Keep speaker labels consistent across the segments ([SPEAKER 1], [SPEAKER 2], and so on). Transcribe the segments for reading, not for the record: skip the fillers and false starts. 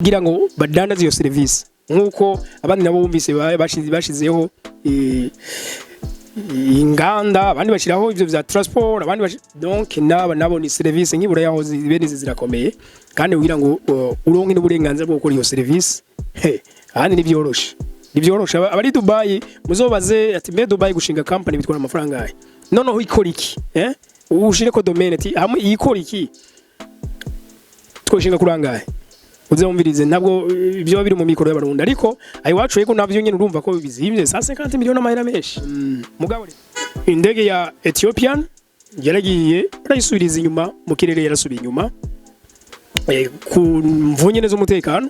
[SPEAKER 1] Kugira ngo badandaze iyo serivisi, nk'uko abandi nabo bumvise bashizeho inganda, abandi bashyiraho ivyo vya transport, abandi donc naba nabo ni service nk'ibura yaho bene izi zirakomeye. Kandi kugira ngo uronke n'uburenganzira bwo gukora iyo service, he, ahandi nivyoroshe, nivyoroshe. Abari Dubai muzobaze ati: "Mbe Dubai gushinga company bitwara amafaranga ahe? Noneho ikora iki?" Ushireko domaine ati hamwe ikora iki, twoshinga kurangahe? Uzumvirize, ntabwo ibyo biri mu mikoro y'Abarundi, ariko ayiwacu yego navyo nyene urumva ko bizimvye, 150 miliyoni, amahera menshi. Mugabo indege ya Ethiopian yaragiye barayisubiriza inyuma mu kirere, yarasubiye inyuma ku mvu nyene z'umutekano,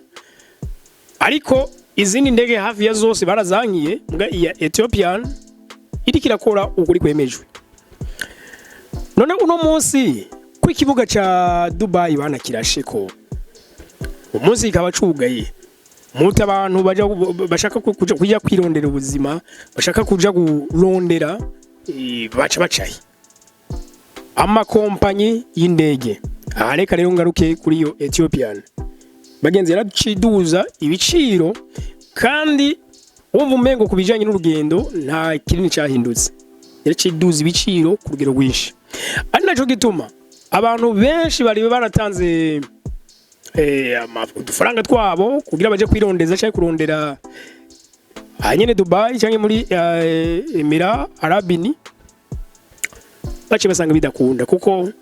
[SPEAKER 1] ariko izindi ndege hafi ya zose barazankiye. Muga iya Ethiopian iriko irakora ukuri kwemejwe. None uno munsi ko ikibuga ca Dubai banakirashe, ko umunsi kikaba cugaye, muti abantu baja bashaka kuja kwirondera ubuzima, bashaka kuja kurondera, baca bacaye amakompanyi y'indege? Aha reka rero ngaruke kuri iyo Ethiopian, bagenzi. Yaraciduza ibiciro kandi wumva umengo ku bijanye n'urugendo nta kinini cyahindutse. Yaraciduza ibiciro ku rugero rwinshi, ari naco gituma abantu benshi bari baratanze udufaranga twabo kugira baje kwirondeza cyangwa kurondera ahanyene Dubai cyangwa muri Emira Arabini, bace basanga bidakunda, kuko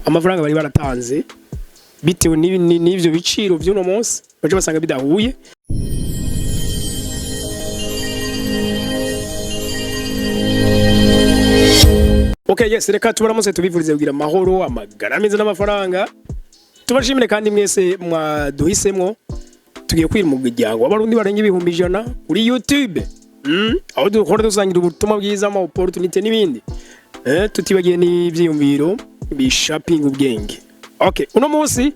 [SPEAKER 1] amafaranga bari baratanze bitewe n'ivyo biciro vy'uno munsi bace basanga bidahuye. Okay, yes, reka tubaramutse, tubifurize kugira amahoro, amagara meza n'amafaranga. Tubashimire kandi mwese mwaduhisemwo. Tugiye kwira mu muryango w'Abarundi barenga 100,000 kuri YouTube, aho dukora dusangira ubutumwa bwiza, ama opportunity n'ibindi, tutibagiye n'ivyiyumviro bishapinga ubwenge. Okay, uno munsi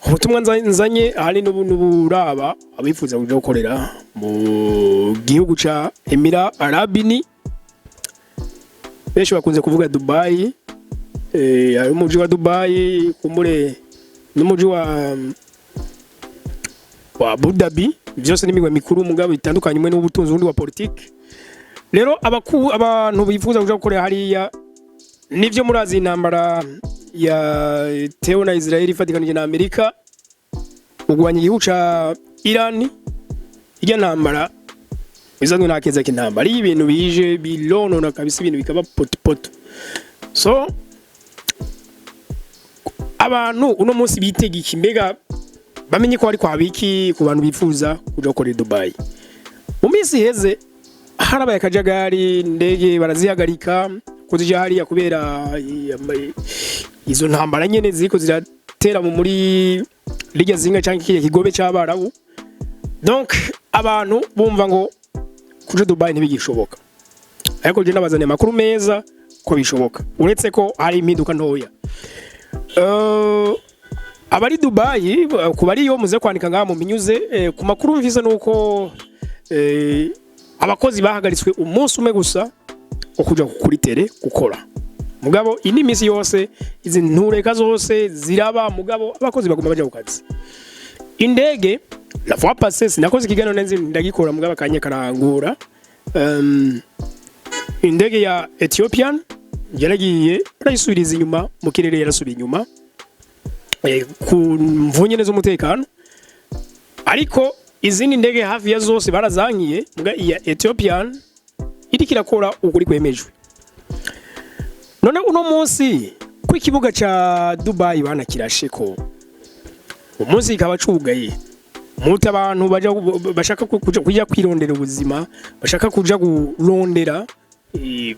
[SPEAKER 1] ubutumwa nzanye ahari n'uburaba abifuza kuja gukorera mu gihugu ca Emira Arabini, benshi bakunze kuvuga Dubai. Hari umuji wa Dubai, kumbure n'umuji wa Abu Dhabi, byose n'imigwa mikuru, mugabo bitandukanye, umwe n'ubutunzi, undi wa politike. Rero abantu bifuza kuja gukorera hariya, nivyo murazi intambara ya tewe na Israel ifatikanije na Amerika mu kurwanya igihugu ca Iran. Irya ntambara bizanwe nta keza k'intambara, iyo ibintu bije bilonona kabisa, ibintu bikaba potopoto. So abantu uno munsi bitega iki? Mbega bamenye ko ariko habiki ku bantu bifuza kuja gukorera i Dubai? Mu minsi iheze harabaye akajagari, indege barazihagarika ko zija hariya kubera izo ntambara nyene ziriko ziratera muri rirya zinga canke kiriya kigobe c'Abarabu. Donc abantu bumva ngo kuja Dubai ntibigishoboka, ariko je nabazaniye amakuru meza ko bishoboka, uretse ko hari impinduka ntoya. Abari Dubai, ku bariyo muze kwandika ngaha mu minyuze. Ku makuru mvise nuko abakozi bahagaritswe umunsi umwe gusa wo kuja kuri terrain gukora, mugabo indi minsi yose izi ntureka zose ziraba, mugabo abakozi baguma baja ku kazi. Indege, la fois passée sinakoze ikiganiro neza, ndagikora mugabo akanya karangura. Indege ya Ethiopian yaragiye barayisubiriza inyuma mu kirere, yarasubiye inyuma ku mvu nyene z'umutekano, ariko izindi ndege hafi ya zose barazankiye. Muga iya Ethiopian iriko irakora ukuri kwemejwe. None uno munsi ko ikibuga ca Dubai banakirashe, ko umunsi kikaba cugaye, muti abantu baja bashaka kuja kwirondera ubuzima, bashaka kuja kurondera,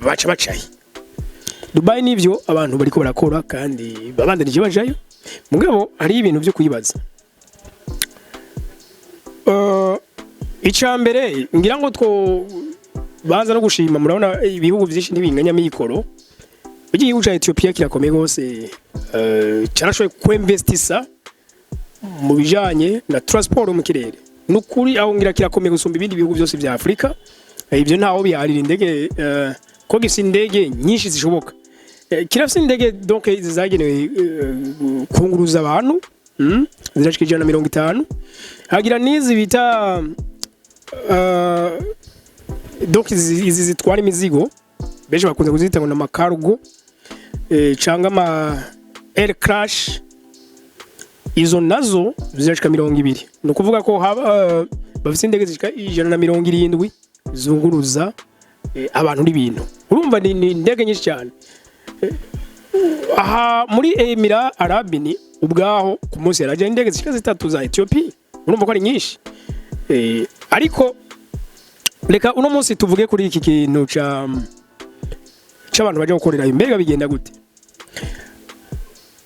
[SPEAKER 1] baca bacaye? Dubai nivyo abantu bariko barakora kandi babandanije bajayo, mugabo hari ibintu vyo kwibaza. Ica mbere ngira ngo two baza no gushima, murabona ibihugu vyinshi ntibinganya mikoro. Igihugu ca Ethiopia kirakomeye gose, carashoboye kwinvestisa mu bijanye na transport mu kirere. Nukuri aho ngira kirakomeye gusumba ibindi bihugu byose vya Afrika. Ibyo ntaho biharira indege, ko gifise indege nyinshi zishoboka. Kirafise indege donc zagenewe kunguruza abantu. Zirashika 150. Hagira n'izi bita donc izi zitwara imizigo, benshi bakunze kuzita ngo n'ama cargo cyangwa ama air crash. Izo nazo zirashika 20. Ni ukuvuga ko haba bafite indege zishika 170 zunguruza abantu n'ibintu. Urumva ni indege nyinshi cyane. Aha muri Émirats Arabes Unis ubwaho ku munsi yaraje indege zishika zitatu za Ethiopia. Urumva ko ari nyinshi. Ariko reka uno munsi tuvuge kuri iki kintu ca c'abantu baje gukorerayo. Mbega bigenda gute?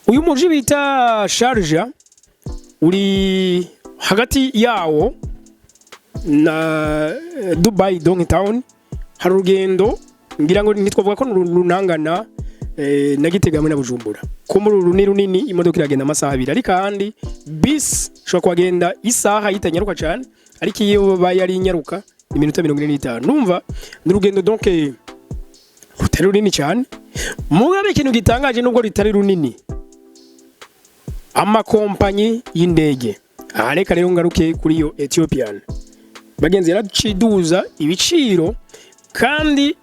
[SPEAKER 1] Uyu muji bita Sharjah uri hagati yawo na Dubai Downtown. Hari urugendo, ngira ngo ntitwavuga ko runangana na Gitega hamwe na Bujumbura, ko muri uru ni runini, imodoka iragenda amasaha 2, ariko ahandi bisi ishobora kuhagenda isaha yitanyaruka cyane, ariko iyo baye ari inyaruka iminota 45. Numva ni urugendo donc rutari runini cyane. Mugabe ikintu gitangaje, nubwo ritari runini, amakompanyi y'indege aha, reka rero ngaruke kuri iyo Ethiopian, bagenzi, yaraciduza ibiciro kandi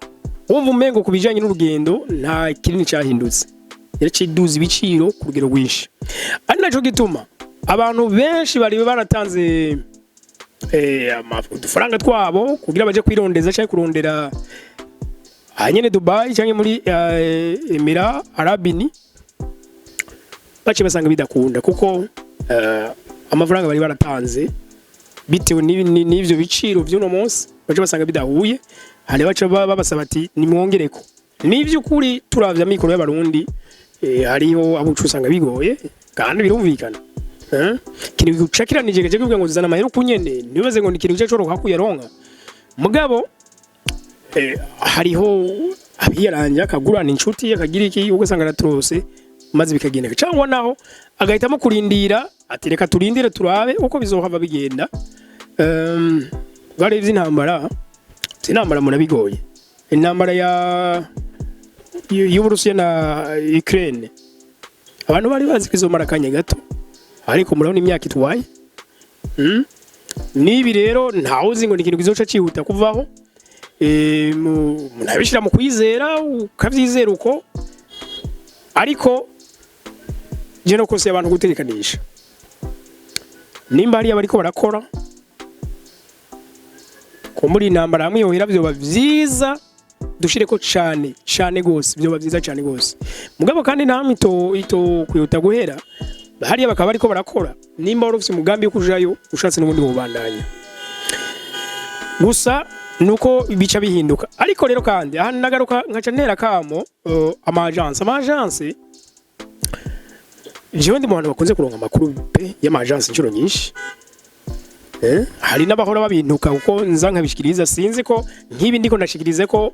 [SPEAKER 1] wumva umengo ku bijanye n'urugendo nta kinini cyahindutse. Yaraciduza ibiciro ku rugero rwinshi, ari naco gituma abantu benshi bari baratanze udufaranga twabo kugira baje kwirondeza cyangwa kurondera ahanyene Dubai cyangwa muri Émirats Arabes Unis, baciye basanga bidakunda kuko amafaranga bari baratanze bitewe n'ivyo biciro vy'uno munsi bace basanga bidahuye. Hari baca babasaba ati nimwongereko. Ni vy'ukuri, turavye amikoro y'Abarundi, hariho abo uca usanga bigoye kandi birumvikana. Ikintu gucakiranije gaje kuvuga ngo zana amahera ukunyene, ntibaze ngo ni ikintu gice coroha kuyaronka. Mugabo hariho abiyaranja, akagurana inshuti, akagira iki, ugasanga aratorose maze bikagenda, cyangwa naho agahitamo kurindira ati reka turindire turabe uko bizohava bigenda. Bwari ivy'intambara murabigoye, intambara ya y'Uburusiya na Ukraine. Abantu bari bazi ko izomara akanya gato, ariko murabona imyaka itwaye. Nibi rero ntawuzi ngo ni ikintu kizoca cihuta kuvaho. Umuntu abishira mu kwizera, ukavyizera uko, ariko je no kose abantu gutegekanisha nimba hariya bariko barakora ko muri intambara hamwe yohera, vyoba vyiza dushireko cane cane gose, vyoba vyiza cane gose. Mugabo kandi nta ito kwihuta guhera, hariya bakaba bariko barakora. Nimba wari ufise umugambi wo kujayo, ushatse n'ubundi wobandanya, gusa nuko bica bihinduka. Ariko rero kandi aha nagaruka nkaca ntera kamo ama agence. Ama agence, jewe ndi mu bantu bakunze kuronka amakuru pe y'ama agence inshuro nyinshi. Hari n'abahora babintuka kuko nza nkabishikiriza. Sinzi ko nk'ibi ndiko ndashikirize ko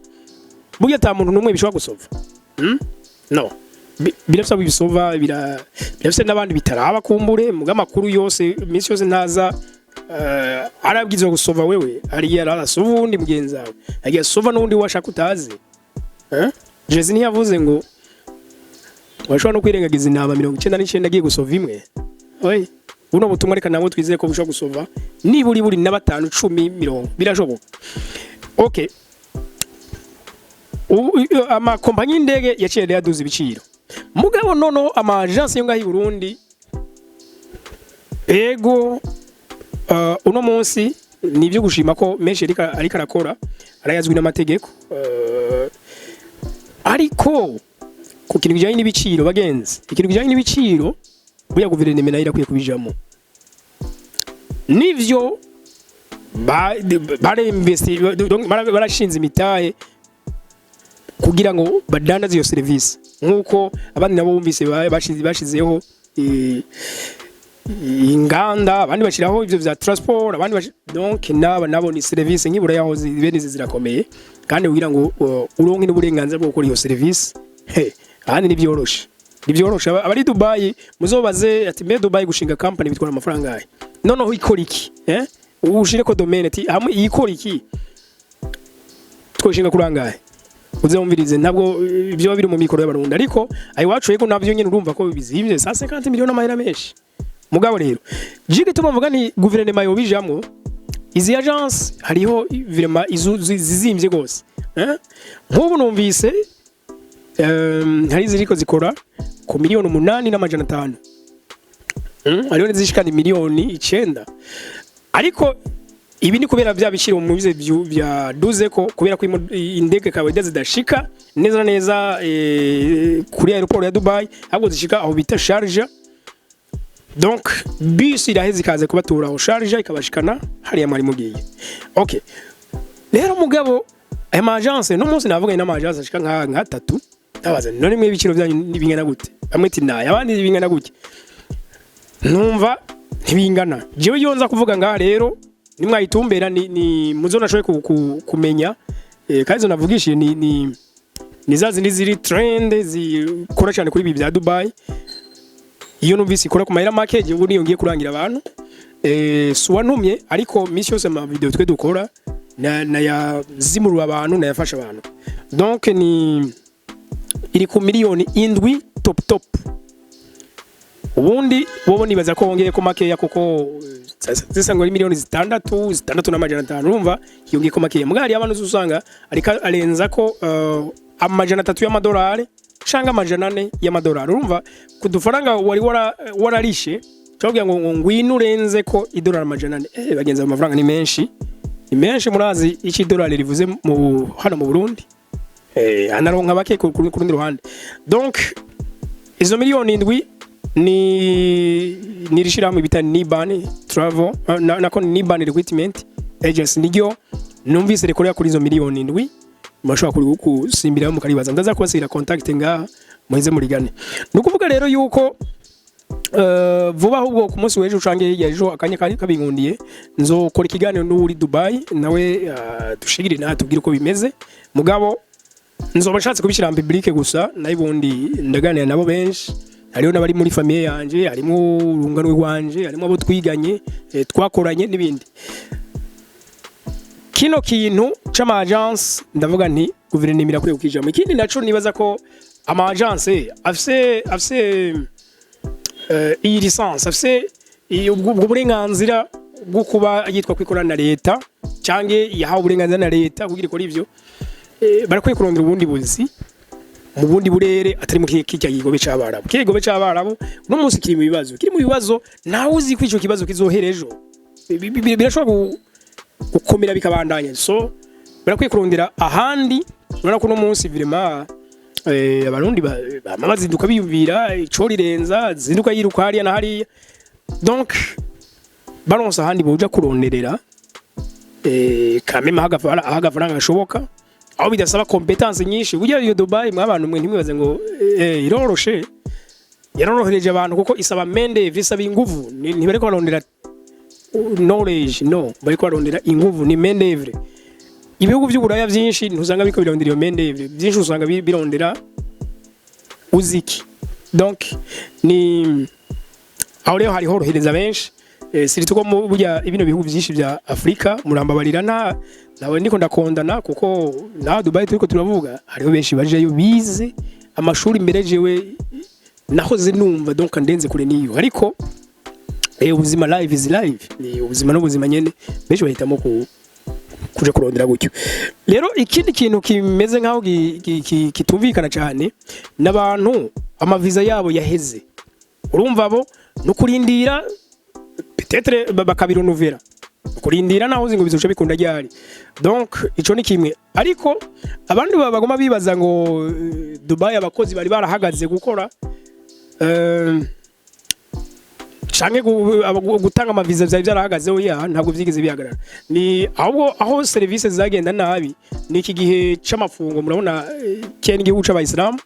[SPEAKER 1] burya ata muntu n'umwe bishobora gusova. No birafise abo bisova, birafise n'abandi bitaraba. Kumbure muga amakuru yose iminsi yose ntaza arabwizwa gusova wewe, hariya arasova uwundi mugenzi wawe, agiye asova n'uwundi washaka utazi. Jezi ntiyavuze ngo washobora no kwirengagiza intama 99 agiye gusova imwe? Oye, buno butumwa reka nabwo twizeye ko bushobora gusova niburi buri na batanu, 10, 30, birashoboka. Okay, amakompanyi y'indege yaciye yaduza ibiciro. Mugabo noneho ama agence yo ngaho i Burundi, ego, uno munsi ni ibyo gushima ko menshi ariko arakora arayazwi n'amategeko, ariko ku kintu kijanye n'ibiciro, bagenzi, ikintu kijanye n'ibiciro burya guverinoma nayo irakwiye kubijamo. Nivyo bareinvesti, donc barashinze imitahe kugira ngo badandaze iyo serivisi, nk'uko abandi nabo bumvise bashizeho inganda, abandi bashiraho ivyo vya transport, abandi donc naba nabo ni service nk'ibura yaho bene izi zirakomeye. Kandi kugira ngo uronke n'uburenganzira bwo gukora iyo service, he, ahandi nivyoroshe, nivyoroshe. Abari Dubai muzobaze ati mbe Dubai gushinga company bitwara amafaranga ahe? Noneho ikora iki? Ushireko domaine ati hamwe ikora iki, twoshinga kurangahe? Uze wumvirize, ntabwo ibyo biri mu mikoro y'Abarundi, ariko ayiwacu yego navyo nyene urumva ko bizimvye. 150 miliyoni, amahera menshi. Mugabo rero jige tuma mvuga nti guverinoma yobijamwo. Izi agence hariho vraiment izo zizimvye gose, eh? Nk'ubu numvise hari ziriko zikora ku 8,500,000. Hariho n'izishikana 9 miliyoni, ariko ibi ni kubera bya biciro mu bize bya duze, ko kubera ko indege kawaida zidashika neza na neza kuri aéroport ya Dubai, ahubwo zishika aho bita Sharjah. Donc bus iraheze ikaza kubatura aho Sharjah, ikabashikana hariya mwari mugiye. Okay, rero mugabo aya ma agence, no munsi navuganye n'ama agence ashika nka tatu, ndabaza: "None mwe ibiciro byanyu bingana gute?" Bamwe ati naya, abandi bingana gute. Numva ntibingana. Jewe iyo nza kuvuga ngaha rero nimwayitumbera ni muzo nashoboye kumenya, kandi izo navugishije ni za zindi ziri trend, zikora cyane kuri ibi bya Dubai. Iyo numvise ikora ku mahera make, jewe niyo ngiye kurangira abantu. Si uwantumye, ariko misi yose ama video twe dukora na yazimurura abantu, nayafasha abantu. Donc ni iri ku 7 miliyoni top top. Ubundi bobo nibaza ko bongeye ko makeya, kuko zisa ngo ari 6 miliyoni, 6,500. Urumva yongeye ko makeya. Mugari abantu usanga ariko arenza ko 300 y'amadolari canke 400 y'amadolari. Urumva ku dufaranga wari wararishe cyangwa ngo ngwino urenze ko idolari 400. Bagenzi, amafaranga ni menshi, ni menshi. Murazi iki idolari rivuze mu hano mu Burundi, anaronka bake ku rundi ruhande. Donc izo 7 miliyoni ni rishirahamwe bita Niban Travel, nako Niban Recruitment Agency, niryo numvise rikorera kuri izo 7 miliyoni. Murashobora kusimbiraho mukaribaza, ndaza kubasigira contact ngaha muheze murigane. Ni ukuvuga rero yuko vuba, ahubwo ku munsi w'ejo canke hirya ejo, akanya kari kabinkundiye, nzokora ikiganiro n'uri Dubai nawe, dushigire nawe tubwire uko bimeze. Mugabo nzoba nshatse kubishyira mu public gusa, nayo ubundi ndaganira nabo benshi. Hariho n'abari muri famille yanje, harimo urungano rwanje, harimo abo twiganye, twakoranye n'ibindi. Kino kintu c'ama agence, ndavuga nti guverinoma irakwiye kukijamo. Ikindi naco, nibaza ko ama agence afise iyi licence, afise ubwo burenganzira bwo kuba yitwa kwikorana na leta, canke yahawe uburenganzira na leta kugira ikora ivyo, barakwiye kurondera ubundi buzi mu bundi burere atari mu kirya kigobe c'Abarabu. Kiriya kigobe c'Abarabu uno munsi kiri mu bibazo, kiri mu bibazo. Nawe uzi ko ico kibazo kizohera ejo. Birashobora gukomera bikabandanya. So barakwiye kurondera ahandi. Urabona ko uno munsi vraiment Abarundi bama bazinduka biyumvira ico rirenza, zinduka yiruka hariya na hariya. Donc baronse ahandi boja kuronderera, kameme ahagafaranga gashoboka, aho bidasaba compétence nyinshi. Burya iyo Dubai, mwabantu mwe, ntimwibaze ngo iroroshe. Yarorohereje abantu kuko isaba main d'œuvre, isaba inguvu. Ntibariko barondera knowledge, no bariko barondera inguvu, ni main d'œuvre. Ibihugu by'Uburaya byinshi ntusanga biriko birondera iyo main d'œuvre, byinshi usanga birondera uziki. Donc ni aho rero hari horohereza benshi, surtout ko burya ibino bihugu byinshi bya Afrika, murambabarira, nta nawe ndiko ndakondana, kuko na Dubai turiko turavuga hariho benshi bajeyo bize amashuri imbere jewe nahoze numva, donc ndenze kure niyo. Ariko ubuzima, life is life, ni ubuzima n'ubuzima nyene. Benshi bahitamo kuja kurondera gutyo. Rero ikindi kintu kimeze nkaho kitumvikana cyane n'abantu amaviza yabo yaheze. Urumva bo no kurindira, peut-être bakabirenouveler, kurindira naho uzi ngo bizoca bikunda ryari. Donc ico ni kimwe. Ariko abandi bagoma bibaza ngo Dubai abakozi bari barahagaze gukora, canke gutanga amaviza vyari vyarahagaze. Oya, ntabwo vyigeze bihagarara. Ni ahubwo aho serivisi zagenda nabi ni iki gihe c'amafungo. Murabona kera igihugu c'Abayisilamu,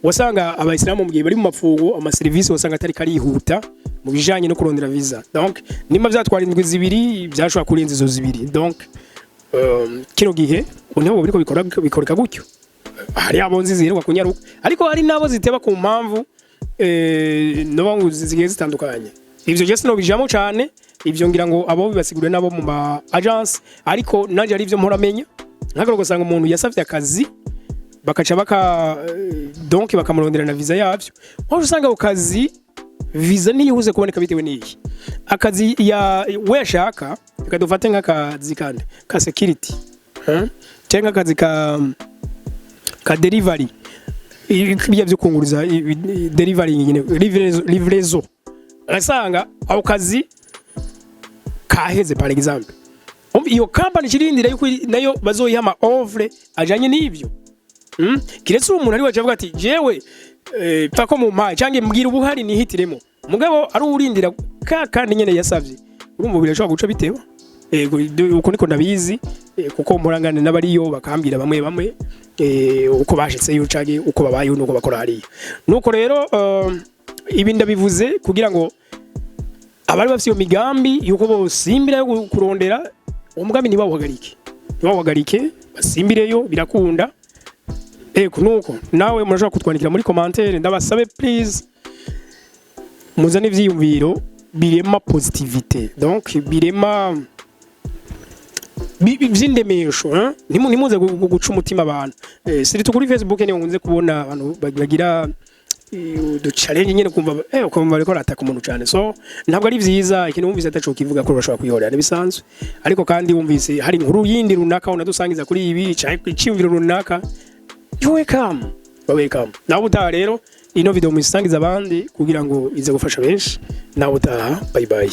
[SPEAKER 1] wasanga Abayisilamu mu gihe bari mu mafungo, amaserivisi wasanga atari karihuta mu bijanye no kurondera visa. Donc nimba vyatwara indwi 2, vyashobora kurenza izo 2. Donc kino gihe ubu niho biriko bikora, bikoreka gutyo. Hari abo nzi ziheruka kunyaruka, ariko hari n'abo ziteba ku mpamvu no ngo zigiye zitandukanye. Ivyo je sinobijamo cane ivyo, ngira ngo abo bibasiguriwe nabo mu ma agence. Ariko nanje ari ivyo mpora menya nk'akarorero, ugasanga umuntu yasavye akazi, bakaca baka donc bakamurondera na visa yavyo, waje usanga ako kazi. Visa ntiyihuse kuboneka bitewe n'iki? Akazi ya we ashaka, reka dufate nk'akazi kandi ka security, cyangwa akazi ka delivery, ibyo byo kunguriza, delivery nyine, livraison, ugasanga ako kazi kaheze. Par exemple, iyo company kirindira yuko nayo bazoyiha ama offre ajanye n'ibyo. Kiretse uwo muntu ari waje avuga ati: "Jewe pfa ko mumpaye cyangwa mbwira ubuhari nihitiremo." Mugabo ari urindira ka kandi nyene yasavye, urumva birashobora guca biteba. Ego, uko niko ndabizi, kuko murangane n'abariyo bakambwira bamwe bamwe uko bashitseyo canke uko babayeho nuko bakora hariya. Nuko rero ibi ndabivuze kugira ngo abari bafite iyo migambi yuko bosimbira yo kurondera uwo mugambi, ntibawuhagarike, basimbireyo, birakunda. Ego, nuko nawe murashobora kutwandikira muri commentaire. Ndabasabe, please, muzane ivyiyumviro birema positivité, donc birema vy'indemesho, hein? Ntimuze guca umutima abantu, surtout kuri Facebook niyo nkunze kubona abantu bagira udu challenge nyene, kumva ukumva bariko barataka umuntu cyane. So ntabwo ari vyiza. Ikintu wumvise ataco kivuga ko bashobora kwihorera nibisanzwe, ariko kandi wumvise hari inkuru yindi runaka unadusangiza kuri ibi canke iciyumviro runaka, you welcome, you welcome. Nawe utaha rero, ino video muyisangiza abandi kugira ngo ize gufasha benshi. Nawe utaha, bye bye.